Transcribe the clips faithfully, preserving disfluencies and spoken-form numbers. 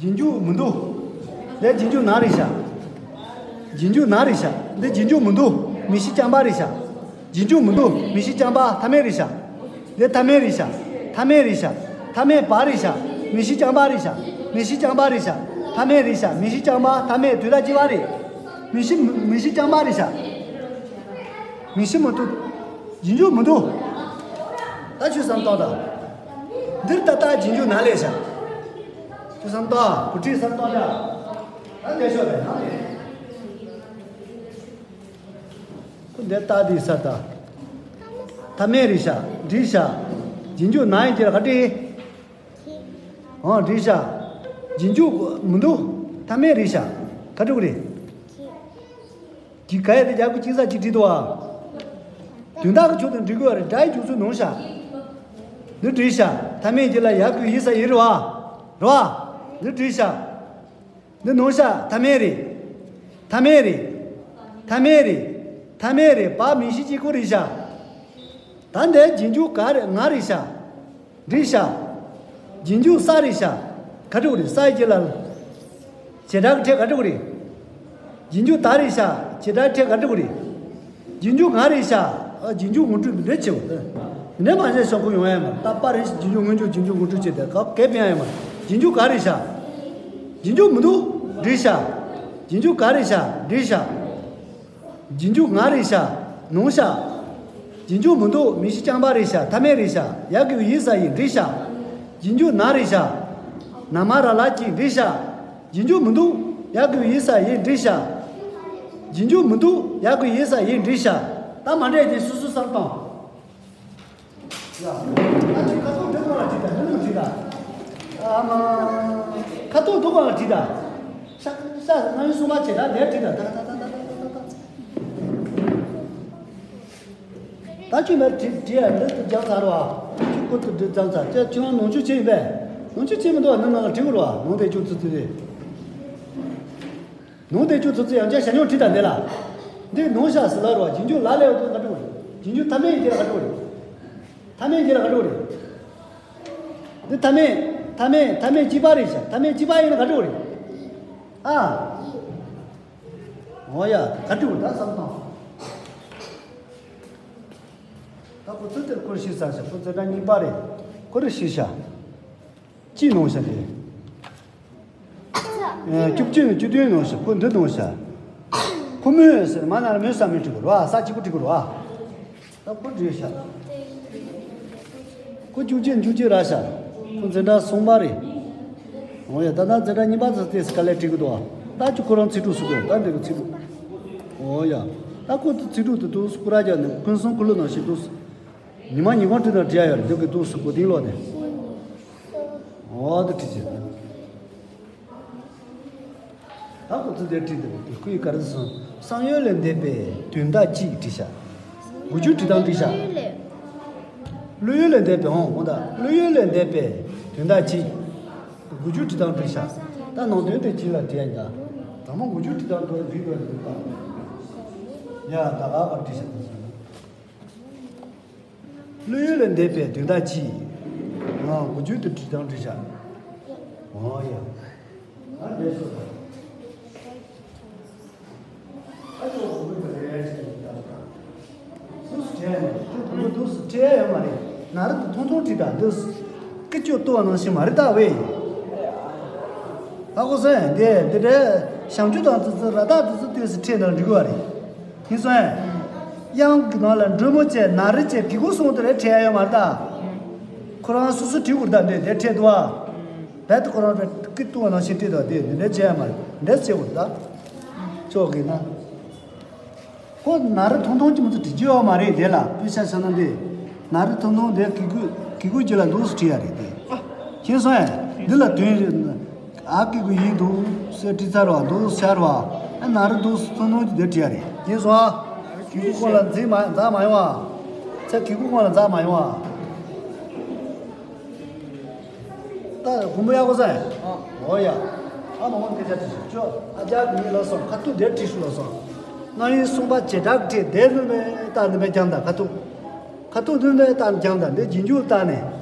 རྗེས་འཇུག་མི་འདུག་འདི་རྗེས་འཇུག་ན་རེད་ཤག་རྗེས་འཇུག་ན་རེད་ཤག་འདི་རྗེས་འཇུག་མི་འདུག་མིང་གཞི་རྐྱང་པ་རེད་ཤག་རྗེས་འཇུག་མི་འདུག་མིང་གཞི་རྐྱང་པ་མཐའ་མེད་རེད་ཤག་འདི་མཐའ་མེད་རེད་ཤག་མཐའ་མེད་རེད་ཤག་མཐའ་མེད་པ་རེད་ཤག་མིང་གཞི་རྐྱང་པ་རེད་ཤག་མིང་གཞི་རྐྱང་པ་རེད་ཤག་མཐའ་མེད་རེད་ཤག་མིང་གཞི་རྐྱང་པ་མཐའ་མེད་དུས་མཐའ་གཅིག་པ་རེད། མིང་གཞི་མིང་གཞི་རྐྱང་པ་རེད་ཤག་མིང་གཞི་མི་འདུག་རྗེས་འཇུག་མི་འདུག་ད་ཁྱོད་བསམ་བཏང་དང་། འདིར་ད་ལྟ་རྗེས་འཇུག་ན་ལས་ཤག་ཁྱོད་བསམ་བཏང་གོ་ཁྲིད་བསམ་བཏང་ཡ། ད་འདས་ཤོག་དང་ཡང་ནས། ཁོ་འདི་ལྟ་དུས་ས་ད། མཐའ་མེད་རེད་ཤག་འགྲིག་ཤག་རྗེས་འཇུག་ན་ཡིན་གྱི་ར་ག་འགྲིག་ཨང་འགྲིག་ཤག་རྗེས་འཇུག་མི་འདུག་མཐའ་མེད་རེད་ཤག་ག་འགྲིག་རེད། གི་ག་ཡ་དེ་རྒྱབ་ཀྱི་གཅིག་ས་གཅིག་བྲིས་འདུག་ཨ། དོན་དག་གི་ཕྱོགས་དེ་འགྲིག་དགོས་རེད། སྒྲ་ཡི་འཇུག་ཚུལ་ནོངས་ཤག་འདི་འགྲིག་ཤག་མཐའ་མེད་ཀྱི་ལ་ཡ་གི་ཡི་ས་ཡི་རེད་བ། རེད་བ། འདི་འགྲིག་ཤག་འདི་ནོངས་ཤག་མཐའ་མེད་རེད། མཐའ་མེད་རེད། མཐའ་མེད་རེད། མཐའ་མེད་རེད། བ་མིང་གཞི་གཅིག་པོ་རེད་ཤག་ད་འདི་རྗེས་འཇུག་ག་རེད་ང་རེད་ཤག་འགྲིག་ཤག་རྗེས་འཇུག་ས་རེད་ཤག་ག་འགྲིག་རེད། ས་ཡི་རྗེས་ལ། བྱེད་སྒྲ་གི་ཕྲད་ག་འགྲིག་རེད། རྗེས་འཇུག་ད་རེད་ཤག་བྱེད་སྒྲ་གི་ཕྲད་ག་འགྲིག་རེད། རྗེས་འཇུག་ང་རེད་ཤག་ཨ་རྗེས་འཇུག་ངོ་སྤྲོད་འདི་འདྲ་བྱེད་འོ། འདི་འདྲ་མ་བྱས་ཤོག་གུ་ཡོང་ཡ་མ་རེད། ད་པ་རེད་ཤག་རྗེས་འཇུག་སྔོན་འཇུག་རྗེས་འཇུག་ངོ་སྤྲོད་བྱེད་དེ་ག་གས་ཕན་ཡ་ཡོད་མ་རེད། རྗེས་འཇུག་ག་རེད་ཤག་རྗེས་འཇུག་མི་འདུག་འགྲིག་ཤག་རྗེས་འཇུག་ག་རེད་ཤག་འགྲིག་ཤག་རྗེས་འཇུག་ང་རེད་ཤག་ནོངས་ཤག་རྗེས་འཇུག་མི་འདུག་མིང་གཞི་རྐྱང་པ་རེད་ཤག་མཐའ་མེད་རེད་ཤག་ཡ་གི་ཡི་ས་ཡིན་འགྲིག་ཤག་རྗེས་འཇུག་ན་རེད་ཤག་ན་མ་ར་ལ་གྱིས་འགྲིག་ཤག་རྗེས་འཇུག་མི་འདུག་ཡ་གི་ཡི་ས་ཡིན་འགྲིག་ཤག་རྗེས་འཇུག་མི་འདུག་ཡ་གི་ཡི་ས་ཡིན་འགྲིག་ཤག་ད་མ་འདྲེས་ཀྱི་སུ་སུ་བསམ་བཏང་། ཡ། ཨ་ཅེ་ཁ་ཐུག་འདི་སྐོར་ལ་བྲིས་དང་འདི་ནང་བྲིས་དང་། ཨ་མ། ཁ་ཐུག་འདི་སྐོར་ལ་བྲིས་དང་། ཤ་ཤ་ང་ཡི་སུ་མ་བྱེད་དང་འདིར་བྲིས་དང་ད་ད་ད་ད་ད་ད། ད་ཁྱོད་མར་བྲིས་བྲིས་ཡ་འདི་ཚོ་སྦྱངས་ཚར་བ། ཁྱོད་ཁོ་ཚོ་འདི་སྦྱངས་ཚར་ཁྱོད་ཁྱོད་རང་ནོར་འཁྲུལ་ཆེ་ཡིན་པས། ནོར་འཁྲུལ་ཆེ་མི་འདུག་ནང་ལ་བྲིས་དགོས་ར་བ་ནོར་དེ་ཁྱོད་ཚོ་ཚོ་རེད། ནོར་དེ་ཁྱོད་ཚོ་ཚོ་ཡང་བསྐྱར་ཞལ་སྙོམས་བྲིས་དང་དེ་ལ། འདི་ནོར་ཤག་ཟེར་ལ་ར་བ་རྗེས་འཇུག་ལ་ལས་འོ་དེ་ག་འགྲོ་རེད། རྗེས་འཇུག་མཐའ་མེད་ཡིན་དེ་ལ་ག་འགྲོ་རེད། མཐའ་མེད་ཡིན་དེ་ལ་ག་འགྲོ་རེད། འདི་མཐའ་མེད་མཐའ་མེད་མཐའ་མེད་གཅིག་པ་རེད་ཤག་མཐའ་མེད་གཅིག་པ་ཡིན་ན་ག་འགྲོ་རེད། ཨ། འོ་ཡ་ག་འགྲོ་རེད་ད་བསམ་བཏང་། ད་ཁོ་ཚོ་དེར་ཁོར་ཤི་ས་ཤག་ཁོ་ཚོ་འདྲ་གཉིས་པ་རེད། ཁོ་རེ་ཤི་ཤག་ཅི་ནོར་ཤག་དེ། ཨ། བཅུ་གཅིག་ནས་བཅུ་བདུན་ནོར་ཤག་ཁོ་འདི་ནོར་ཤག་ཁོ་མོས་ཟེར་མ་ན་ར་མོས་ས་མོས་བྲིས་དགོས་ར་བ་ས་གཅིག་པོ་བྲིས་དགོས་ར་བ། ད་ཁོ་བྲིས་ཤག་ཁོ་བཅུ་གཅིག་བཅུ་གཅིག་ར་ཤག་ཁོ་འཛིན་གྲྭ་གསུམ་པ་རེད། འོ་ཡ་ད་ལྟ་འཛིན་གྲྭ་གཉིས་པ་ཚོ་དེ་དཀའ་ལས་འཕྲད་གི་འདུག་ད་ཁྱོད་ཁོ་རང་ཚིག་གྲོགས་སུ་དགོས་ད་འདི་གི་ཚིག་གྲོགས། འོ་ཡ། ད་ཁོ་ཚོ་ཚིག་གྲོགས་དེ་དུས་སུ་ཁོ་ར་རྒྱག་ནས་ཁོ་ཚོ་ཁོ་ལོ་ནང་བཞིན་དུས་སུ། ཉི་མ་ཉིན་གུང་བྲིས་དང་བྲིས་ཡ་ཡོད་རེད་འདི་གི་དུས་སུ་གོ་དིང་ལོག་ནས། འོ་དེ་བྲིས་ཚེ། ད་ཁོ་ཚོ་དེ་བྲིས་དེ་བྲིས་ཁོས་ག་རེ་གསུངས། བསམ་ཡུལ་ལས་འདས་པའི་དོན་དག་གཅིག་བྲིས་ཤག་དགུ་བཅུ་བྲིས་སྟངས་བྲིས་ཤག་བློ་ཡུལ་ལས་འདས་པའི་ཧོང་ཧོང་ད་བློ་ཡུལ་ལས་འདས་པའི་དོན་དག་གཅིག་དགུ་བཅུ་བྲིས་སྟངས་བྲིས་ཤག་ད་ནང་དོན་དེ་གཅིག་ལ་བྲིས་ཡ་ཡིན་ད། དང་པོ་དགུ་བཅུ་བྲིས་སྟངས་དོན་འགྲིག་དགོས་འདུག་ད། ཡ་ད་ག་ག་བྲིས་ཤག་ད་སོང་། བློ་ཡུལ་ལས་འདས་པའི་དོན་དག་གཅིག་ང་དགུ་བཅུ་དེ་བྲིས་དང་བྲིས་བཞག་འོ་ཡ། ང་འདས་སོ། ཨ་ཅོ་དགུ་བཅུ་དེ་རེད་ཅེས་བྱ་བ། སུ་སུ་བྲིས་ཡ་མ་རེད། ཁྱོད་དགུ་བཅུ་དུས་སུ་བྲིས་ཡ་ཡོད་མ་རེད། ན་རེ་དུ་ཐུང་ཐུང་བྲིས་དང་འདུག་སྐུ་ཅོ་ལྟོ་བ་ནང་བཞིན་མ་རེད་ད་ཝེ། ཧ་གོ་སོང་ཡ། འདི་འདི་འདྲའི་ཞང་ཆུ་དང་དུ་ཚོད་ར་དག་དུ་ཚོད་ལྟོས་སུ་ཁྲིད་ན་འགྲིག་གི་བ་རེད། ཡིན་སོང་ཡ། དབྱངས་ཀྱི་ནང་ལ་འགྲོས་མོ་བཅས་ན་རེ་བཅས་གི་གུ་སོང་དུ་རེ་ཁྲིད་ཡ་ཡོད་མ་རེད་ད། ཁོ་རང་སུ་སུ་ཁྲིད་དགོས་རེད་ད་འདི་འདི་ཁྲིད་དུ་བ། རྦད་དུ་ཁོ་རང་རེ་ཀི་ཏུ་བ་ནང་བཞིན་ཁྲིད་དུ་བ་འདི་འདི་འདྲའི་བྱས་ཡ་མ་རེད་འདྲས་བྱེད་དགོས་རེད་ད། ཅོག་གི་ན། ཁོ་ན་རེ་ཐུང་ཐུང་གི་མི་ཚོ་བྲིས་རྒྱུ་ཡོད་མ་རེད་དེ་ལ་དཔེ་ཆ་བཞག་ན་འདི། ན་རེ་ཐུང་ཐུང་དེ་གི་གུ་གི་གུ་རྒྱུ་ལ་འདུག་སུ་བྲིས་ཡ་རེད་དེ། ཤེས་སོང་ཡ། འདི་ལ་དོན་རེད། ཨ་གི་གུ་ཡིན་འདུག་སེ་བྲིས་ཚར་བ་འདུག་ཤར་བ། ཨ་ན་རེ་འདུག་སུ་ཐུང་ཐུང་གི་དེ་བྲིས་ཡ་རེད་ཤེས་སོང་ཨ། གི་གུ་ཁོང་ལ་འཛིན་མ་འཛག་མ་ཡོང་ཨ། ཚེ་གི་གུ་ཁོང་ལ་འཛག་མ་ཡོང་ཨ། ད་དགོངས་པ་ཡག་པོ་ས་ཡ། འོ་ཡ། ཨ་མ་འོང་སྐད་ཆ་དྲིས་ཤོག་ཅོ་ཨ་ཅག་གི་མི་ལ་སོང་ཁ་ཐུག་དེ་དྲིས་ཤོག་ལ་སོང་། རྣམ་དབྱེ་གསུམ་པ་བྱེ་བྲག་གི་ཕྲད་དེ་ནི་མེད་ད་ནི་མེད་ཀྱང་ད་ཁ་ཐུག་ཁ་ཐུག་ནི་མེད་ད་ནི་ཀྱང་ད་འདི་རྗེས་འཇུག་ལྟ་ནས་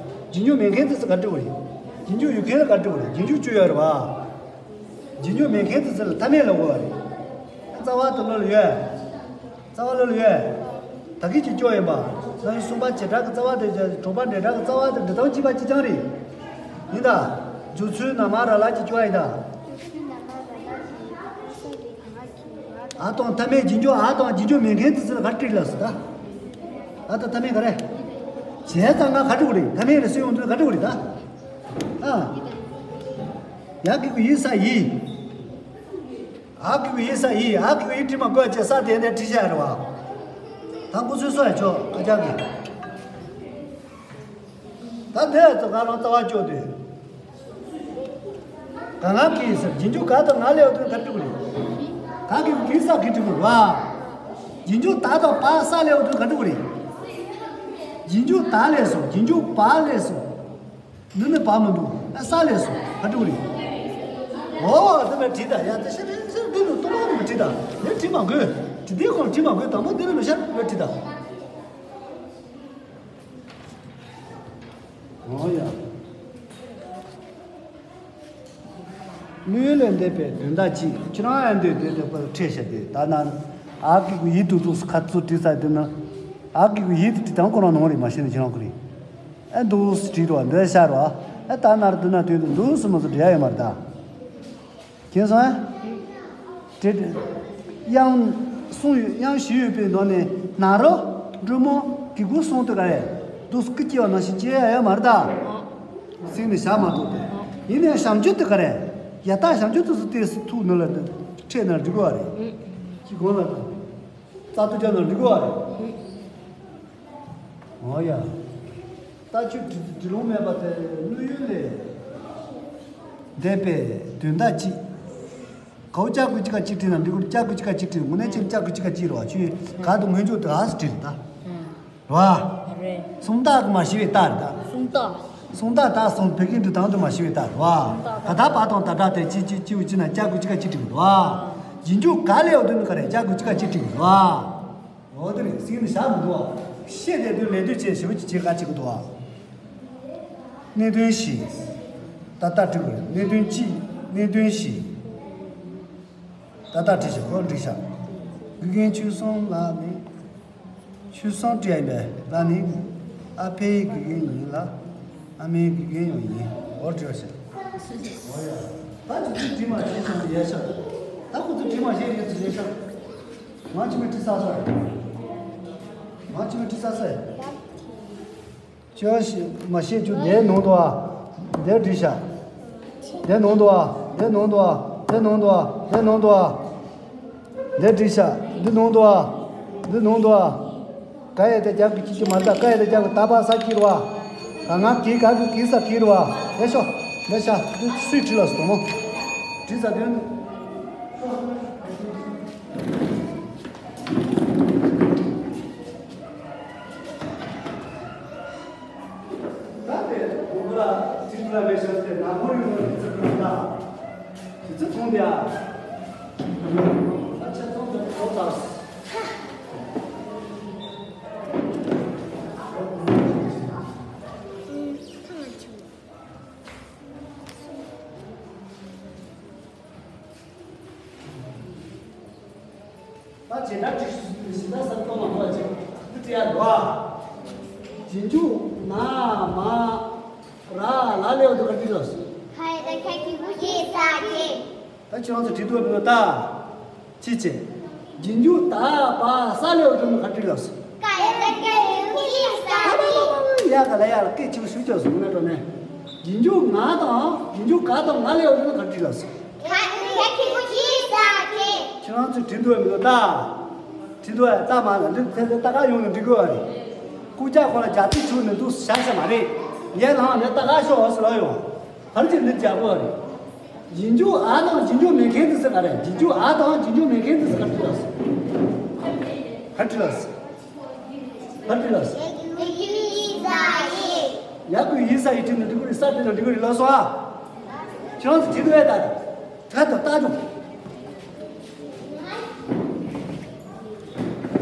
རྗེས་འཇུག་མེད་མཁན་དེ་ཚོ་ག་འགྲིག་པ་ཡིན། རྗེས་འཇུག་ཡོད་མཁན་ལ་ག་རེ་འགྲིག་པ་རེད། རྗེས་འཇུག་བཅུ་ཡོད་རེད་བ། རྗེས་འཇུག་མེད་མཁན་དེ་ཚོ་ལ་མཐའ་མེད་ལ་གོ་བ་རེད། རྩ་བ་དེ་བློ་ལ་ཡོད། རྩ་བ་བློ་ལ་ཡོད། ད་གིན་གྱི་སྐྱོ་ཡིན་པ། ང་ཚོ་གསུམ་པ་བྱེ་བྲག་གི་རྩ་བ་དེ་གྲོགས་པ་འབྲེལ་སྒྲ་གི་རྩ་བ་དེ་འབྲི་སྟངས་གཅིག་པ་གཅིག་རྐྱང་རེད། ཡིན་ད། འཇུག་ཚུལ་ན་མ་ར་ལ་གྱི་སྐྱོ་ཡིན་ད། ཨ་དང་མཐའ་མེད་རྗེས་འཇུག་ཨ་དང་རྗེས་འཇུག་མེད་མཁན་དེ་ཚོ་ལ་ག་རེ་བྲིས་ལབ་སོང་ད། ཨ་དང་མཐའ་མེད་ག་རེ། བྱས་ཙང་ང་ག་རེ་འགྲོ་གི་རེད། མཐའ་མེད་ལ་སུས་ཡོང་དུས་ག་རེ་འགྲོ་གི་རེད་ད། ཨ། ཡ་གི་གུ་ཡི་ས་ཡི། ཨ་གི་གུ་ཡི་ས་ཡི། ཨ་གི་གུ་ཡི་བྲིས་མ་དགོས་ཅེས་ས་དེ་ནས་བྲིས་བཞག་རེད་བ། ད་ཁོ་ཚོས་སོ་ཡ་ཆོག་ཨ་ཅག་གི། ད་འདི་ཚོ་ག་རང་རྩ་བ་སྐྱོ་དུས། ག་ང་གིས་ཟེར་རྗེས་འཇུག་ག་དང་ང་ལས་འོ་དོན་ག་འགྲིག་གི་རེད། ག་གི་གིས་ས་གི་འགྲིག་གི་རེད་བ། རྗེས་འཇུག་ད་དང་པ་ས་ལས་འོ་དོན་ག་འགྲིག་གི་རེད། རྗེས་འཇུག་ད་ལས་སོ་རྗེས་འཇུག་པ་ལས་སོ། འདི་ནི་བ་མི་འདུག་ཨ་ས་ལས་སོ་ག་འགྲིག་གི་རེད། འོ་དེ་མ་བྲིས་ད་ཡ་དེ་ཤ་རེ་ཤ་འདི་ནི་ལྟོ་མ་མི་བྲིས་ད་འདི་བྲིས་མ་དགོས་བྲིས་དེ་ཁོང་བྲིས་མ་དགོས་དང་པོ་འདི་ནི་མི་ཤ་མི་བྲིས་ད། འོ་ཡ། དངོས་ལས་འདས་པའི་དོན་དག་གཅིག་ཁྱེད་རང་ཨ་འདོད་དེ་འདོད་པར་ཁྲེལ་བྱ་སྟེ་ད་ན། ཨ་གི་གུ་ཡིད་དུ་དུ་ཁ་ཚུར་བྲིས་ཚར་དུས་ན། ཨ་གི་གུ་ཡིད་དུ་བྲིས་དང་ཁོ་རང་ནང་རེད་མ་ཤེས་ན་ཁྱེད་རང་ཁུ་རེད། ཨ་འདུག་སུ་བྲིས་རོ་འདོད་ཤར་རོ། ཨ་ད་ནར་དུ་ན་དུས་དུ་འདུག་སུ་མ་སུ་བྲིས་ཡ་ཡོད་མ་རེད་ད། མཁྱེན་སོང་ཨ། དེ་དབྱངས་གསུང་ཡོད་དབྱངས་བཞི་ཡོད་པའི་ནང་ནས་ན་རོ། འབྲུ་མོ། གི་གུ་གསུང་དུ་ག་རེ། འདུག་སྐུ་སྐྱེ་བ་ནང་བཞིན་སྐྱེ་ཡ་ཡོད་མ་རེད་ད། སེམས་ནི་བྱ་མ་ཐུབ་པས། ཡིན་ནའི་བྱམས་ཆུ་དེ་ག་རེ། ཡ་ད་བྱམས་ཆུ་དེ་སུ་ཏེ་སུ་ཐུག་ནི་ལ་ཁྲེལ་ན་འགྲིག་གོ་བ་རེད། ཅི་གོང་ལ་དང་། རྩ་ཏུ་རྒྱ་ན་འགྲིག་གོ་བ་རེད། འོ་ཡ། ལྟ་ཆོས་འབྲི་འབྲི་ལུང་མེད་པ་དེ་དངོས་ཡུལ་ལས་འདས་པའི་དོན་དག་གཅིག་གའུ་ལྕགས་ཀྱུ་གཅིག་ག་གཅིག་བྲིས་ན་འགྲིག་གི་ལྕགས་ཀྱུ་གཅིག་ག་གཅིག་བྲིས་དངོས་གནས་ཅན་ལྕགས་ཀྱུ་གཅིག་ག་གཅིག་རེད་བ་ཆོས་ག་དུ་སྔོན་འཇུག་དེ་ཨ་སི་བྲིས་རེད་ད། རེད་བ། རེད། སུམ་རྟགས་ཀྱི་མ་ཤི་བའི་རྟགས་རེད་ད། སུམ་རྟགས། སུམ་རྟགས་ད་སུམ་བོད་སྐད་འབྲི་སྟངས་དུ་མ་ཤི་བའི་རྟགས་རེད་བ། སུམ་རྟགས་ད་ད་པ་དང་ད་སྒྲ་དེ་གཅིག་གཅིག་གཅིག་བུ་གཅིག་ན་ལྕགས་ཀྱུ་གཅིག་ག་གཅིག་བྲིས་རེད་བ། རྗེས་འཇུག་ག་ལས་འོ་དོན་ག་རེ་ལྕགས་ཀྱུ་གཅིག་ག་གཅིག་བྲིས་རེད་བ། འོ་དེ་རེད་ཟིན་ནི་བཞག་མི་འདུག་བ། ཤེས་བསྡད་དུས་ལས་དུས་ཆེ་ཞེ་པོ་ཅིག་བྱེད་ག་ཅིག་གི་འདུག་བ། གནད་དོན་བཞི། ད་ལྟ་འགྲིག་གི་རེད་གནད་དོན་གཅིག་གནད་དོན་བཞི། ད་ལྟ་བྲིས་ཤག་ཁོ་འགྲིག་ཤག་དགེ་རྒན་ཆོས་གསུམ་ལ་ནི། ཆོས་གསུམ་བྲིས་ཡིན་པས་ལ་ནི། ཨ་ཕའི་དགེ་རྒན་ཡིན་ལ། ཨ་མའི་དགེ་རྒན་ཡང་ཡིན། འོ་བྲིས་ཤག་འོ་ཡ། ད་ཅི་ཅི་བྲིས་མ་བྱས་ཀྱང་ཡ་ཤག་ད་ཁོ་ཚོ་བྲིས་མ་བྱས་ཡོད་ཚོད་ཡ་ཤག་ང་ཅི་མི་བྲིས་ས་སོ། ང་ཅི་མི་བྲིས་ས་སོ། ཅི་ཡང་ཤེས་མ་ཤེས་ཀྱི་དེ་ནང་དུ་ཨ། དེ་བྲིས་ཤག་དེ་ནང་དུ་ཨ། དེ་ནང་དུ་ཨ། དེ་ནང་དུ་ཨ། དེ་ནང་དུ་ཨ། དེ་བྲིས་ཤག་འདི་ནང་དུ་ཨ། འདི་ནང་དུ་ཨ། ག་ཡ་དེ་རྒྱབ་ཀྱི་ཅི་ཅི་མ་ད་ག་ཡ་དེ་རྒྱབ་ཀྱི་ད་པ་ས་ཀྱི་རུ་ཨ། ག་ང་གི་ག་གི་གི་ས་ཀྱི་རུ་ཨ། ཡ་ཤོ། འདི་ཤ་འདི་སུས་བྲིས་ལ་སོང་མོ། བྲིས་ས་དོན། ད་དེ་གུ་གུ་ལ་ཅི་ལ་མེ་ཤ་དེ་ན་མོ་ཡོང་ལ་དེ་ཚོ་གུ་ལ་དེ་ཚོ་མཐོང་དེ་ཨ། ད་ཆ་ཚང་དུ་གོ་ད། ད་ཇི་འདྲ་བྲིས་ཤིང་ད་སར་གཏོང་མ་གཏོང་ཅིག་འདི་བྲིས་ཡ་འགྲོ་ཨ། རྗེས་འཇུག་ན་མ་ར་ལ་ལེའོ་འདི་ག་བྲིས་ལ་སོ། ཁ་ཡ་ད་ཁ་ཁི་བུ་ཁི་ས་ཁི། ད་ཁྱེད་རང་ཚོ་བྲིས་འདུག་མི་འདུག་ད། ཅི་བྱེད། རྗེས་འཇུག་ད་བ་ས་ལེའོ་འདི་ག་བྲིས་ལ་སོ། ཁ་ཡ་ད་ཁ་ཁི་བུ་ཁི་ས་ཁི། ཡ་ག་ལ་ཡ་ལ་སྐད་ཆེན་པོ་ཞུ་ཅོག་སོང་ན་འགྲོ་ནས། རྗེས་འཇུག་ང་དང་རྗེས་འཇུག་ག་དང་ང་ལེའོ་འདི་ག་བྲིས་ལ་སོ། ཁ་ཁི་བུ་ཁི་ས་ཁི། ཁྱེད་རང་ཚོས་བྲིས་འདུག་མི་འདུག་ད། བྲིས་འདུག་ད་མ་ལ་འདི་ཚེ་ཚེ་ད་ག་ཡོང་ནས་འབྲི་དགོས་པ་རེད། རྐུབ་ཀྱག་ཁོ་ལ་རྒྱ་ཚིག་བྱུག་ནས་འདུག་བཞག་ས་མ་རེད། ཡར་ལངས་ནས་ད་ག་ཤོག་འོ་སི་ལོ་ཡོང་། ག་རེ་བྱས་འདི་རྒྱག་དགོས་པ་རེད། རྗེས་འཇུག་ཨ་དང་རྗེས་འཇུག་མེད་མཁན་དེ་ཚོ་ག་རེད། རྗེས་འཇུག་ཨ་དང་རྗེས་འཇུག་མེད་མཁན་དེ་ཚོ་ག་བྲིས་ལ་སོ། ག་བྲིས་ལ་སོ། ག་བྲིས་ལ་སོ། ཡ་གུ་ཡི་ས་ཡི་བྲིས་ནས་འབྲི་དགོས་རེད། ས་བྲིས་ནས་འབྲི་དགོས་རེད་ལ་སོ་ཨ། ཁྱེད་རང་ཚོ་བྲིས་འདུག་ཨེ་ད། ད་ད་ད་འཇུག་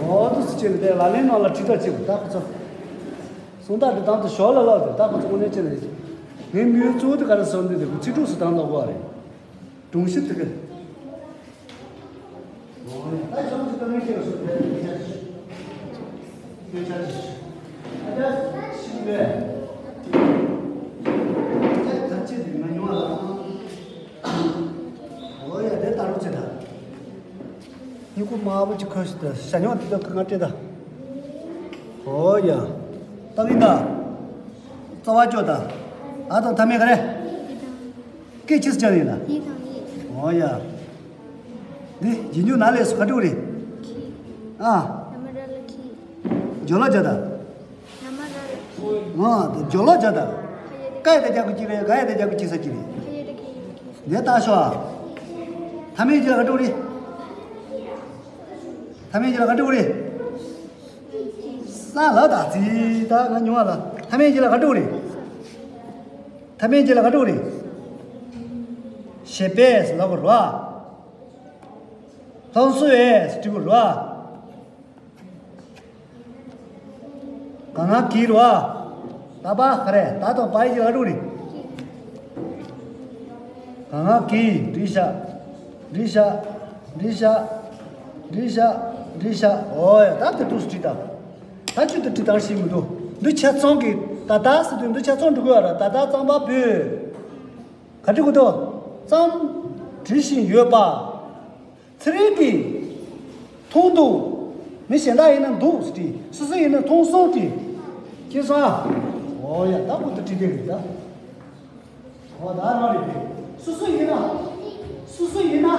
འོ་དུ་སུ་བྱེད་དེ་ལ་ལེན་ནང་ལ་ཁྲིད་ཐག་བྱེད་དགོས་ད་ཁོ་ཚོ། སུང་ད་འདི་དང་དུ་ཞོར་ལ་ལག་དེ་ད་ཁོ་ཚོ་དངོས་གནས་ཅི་ལ་ཡིན། ངའི་དམིགས་ཡུལ་གཙོ་བོ་དེ་ག་རེ་ཟེར་ན་འདི་ཚིག་གྲོགས་སུ་བཏང་ལོག་པ་རེད། སྒྲུང་གཞི་དེ་གི། ད་གཞུང་གི་དཀའ་ངལ་སྐྱེ་བ་སོགས་ཕལ་ཆེར་སྐད་ཆ་ཞིག་ཨ་ཅག་ཤི་བས། ཨ་ཅག་ཐབས་ཆེ་དེ་མ་མྱོང་བ་ལ། འོ་ཡ་དེ་ལྟ་རོགས་བྱེད་ད། སྨྱུ་གུ་དམར་པོ་ཅིག་ཁོས་ཤི་ད་ཞ་སྨྱུག་དེ་ད་ཁ་ང་སྤྲད་ད། འོ་ཡ། ད་གིན་ད། རྩ་བ་སྐྱོ་ད། ཨ་དང་མཐའ་མེད་ག་རེ། སྐད་ཆི་ཟིག་བྱ་ཡིན་ན། ཡིད་དང་ཡིད། འོ་ཡ། འདི་རྗེས་འཇུག་ན་ལས་སུ་ག་འགྲོ་རེད། ཁྱི། ཨ། ན་མ་ར་ལ་ཁྱི། སྦྱོར་ཀློག་བྱ་ད། ན་མ་ར་ལ་ཁྱི། ཨ་དེ་སྦྱོར་ཀློག་བྱ་ད། ཁ་ཡ་དེ་ཀ་ཡ་དེ་རྒྱག་གི་ཅི་རེད། ག་ཡ་དེ་རྒྱག་གི་ཅི་ས་ཅི་རེད། ཁ་ཡ་དེ་ཁ་ཡ་དེ་ཁ་ཡ་དེ། འདི་ལྟ་ཤོག་ཨ། མཐའ་མེད་ཀྱི་ལ་ག་འགྲོ་རེད། མཐའ་མེད་ཀྱི་ལ་ག་འགྲོ་རེད། ས་ལ་ད་ཙི་ད་ང་ཉུང་བ་ལ་མཐའ་མེད་ཀྱི་ལ་ག་འགྲོ་རེད། མཐའ་མེད་ཀྱི་ལ་ག་འགྲོ་རེད། ཞེས་པས་ལབ་དགོས་རེད་བ། ལྷང་སུ་ཨེས་འབྲི་དགོས་རེད་བ། ག་ང་གི་རེད་བ། ད་པ་ག་རེ་ད་དང་པ་ཡི་ག་རུ་རེད། ག་ང་གི་འབྲི་ཤ། འབྲི་ཤ། འབྲི་ཤ། འབྲི་ཤ། འབྲི་ཤ། འོ་ཡ་ད་དེ་དུས་སུ་བྲིས་ད། ད་ཅི་དུ་བྲིས་དང་ཤེས་མི་འདུག་འདི་ཆ་ཚང་གི་ད་ད་སི་དུས་འདི་ཆ་ཚང་འགྲོ་གི་བ་ར་ད་ད་གཙང་པ་བོད། ག་འབྲི་དགོས་དོ། ཙམ། བྲིས་བཞིན་ཡོད་པ། ཚེ་རིང་གིས། མཐོང་འདུག་མི་གཞན་དག་ཡིན་ན་འདུག་ཟེར་བྲིས། སོ་སོ་ཡིན་ན་མཐོང་སོང་བྲིས། ཁྱེད་སོང་ཨ། འོ་ཡ་ད་ཁོ་ད་བྲིས་དེ་རེད་ད། འོ་ད་རང་རེད་དེ། སོ་སོ་ཡིན་ན། སོ་སོ་ཡིན་ན།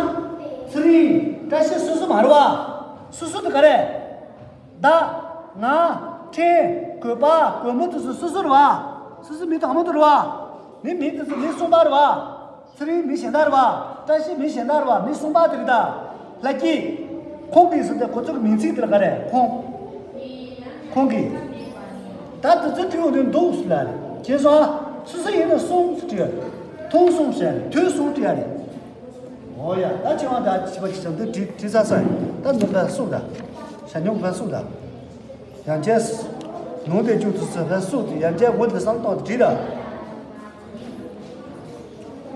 ཚེ་རིང་། བཀྲ་ཤིས་སོ་སོ་མ་རེད་བ། སོ་སོ་དེ་ག་རེད། བདག་ང་། ཕྲན། གོས་པ། གོས་མོ་དེ་ཚོ་སོ་སོ་རེད་བ། སོ་སོ་མི་དང་མོ་དེ་རེད་བ། མི་མི་དེ་ཚོ་མི་གསུམ་པ་རེད་བ། ཚེ་རིང་མི་གཞན་དག་རེད་བ། བཀྲ་ཤིས་མི་གཞན་དག་རེད་བ། མི་གསུམ་པ་དེ་རེད་ད། ལྷ་སྐྱིད། ཁོང་གིས་ཟེར་ཏེ་ཁོ་ཚོ་གི་མིང་ཚིག་དེ་ལ་ག་རེ་ཁོང་། ཁོང་གིས། ད་དེ་ཚོ་བྲིས་འོང་དུས་འདུག་ཟེར་ལ་རེད། ཁྱེད་སོང་ཨ། སོ་སོ་ཡིན་ན་གསུམ་ཟེར་བྲིས་ཡ་རེད། མཐོང་གསུམ་ཟེར་ཡ་རེད། ཐོས་གསུམ་བྲིས་ཡ་རེད། འོ་ཡ་ད་ཆེ་བ་ད་ཆེ་བ་ཆེ་ཆ་འདི་བྲིས་བྲིས་ཚར་སོང་ད་འདི་ཕར་བསུབ་ད། ཞ་སྨྱུག་ཕར་བསུབ་ད། ཡང་བསྐྱར། ནང་དེ་བཅུག་ཏུ་སོང་ཕར་བསུབ་དུས་ཡང་བསྐྱར་འོ་འདི་བསམ་སྟངས་བྲིས་ད།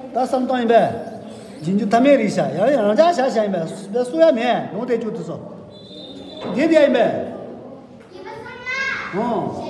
ད་བསམ་སྟངས་ཡིན་པས། རྗེས་འཇུག་མཐའ་མེད་རེད་ཤག་ཡང་ཡང་རང་ཅག་བཞག་བཞག་ཡིན་པས་བསུབ་ཡ་མེད་ནང་དེ་བཅུག་ཏུ་སོང་། འདི་འདི་ཡིན་པས། ཨོ།